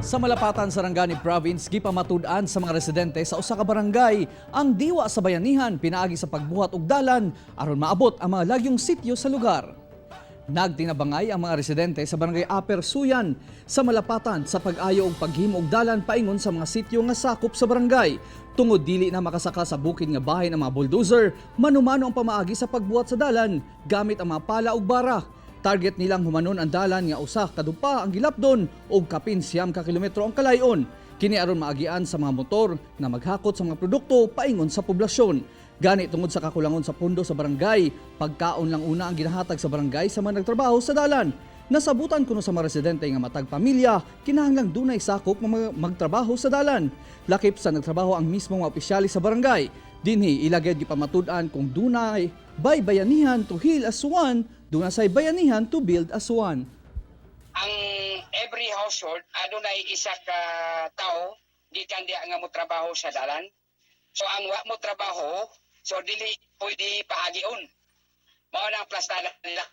Sa Malapatan, Sarangani Province, gipamatud-an sa mga residente sa usa ka barangay ang diwa sa bayanihan pinaagi sa pagbuhat og dalan aron maabot ang mga lagyong sityo sa lugar. Nagtinabangay ang mga residente sa Barangay Upper Suyan sa Malapatan sa pag-ayo og paghimo og dalan paingon sa mga sityo nga sakop sa barangay. Tungod dili na makasaka sa bukid nga bahin ang mga bulldozer, manumano ang pamaagi sa pagbuhat sa dalan gamit ang mga pala ug bara. Target nilang humanon ang dalan nga usa ka dupa ang gilapdon og kapin 9 ka kilometro ang kalayon. Kini aron maagian sa mga motor na maghakot sa mga produkto paingon sa poblasyon. Gani tungod sa kakulangon sa pundo sa barangay, pagkaon lang una ang ginahatag sa barangay sa mga nagtrabaho sa dalan. Nasabutan kuno sa mga residente nga matag pamilya, kinahanglang dunay sakop nga magtrabaho sa dalan. Lakip sa nagtrabaho ang mismo mga opisyalis sa barangay. Dinhi ila gyud gipamatud-an kung dunay bay bayanihan to heal as one, duna say bayanihan to build as one. Ang every household adunay isa ka tawo gikan diha nga mo trabaho sa dalan. So ang wa mo trabaho, so dili pwede pahagion. Mao na ang plastada nila.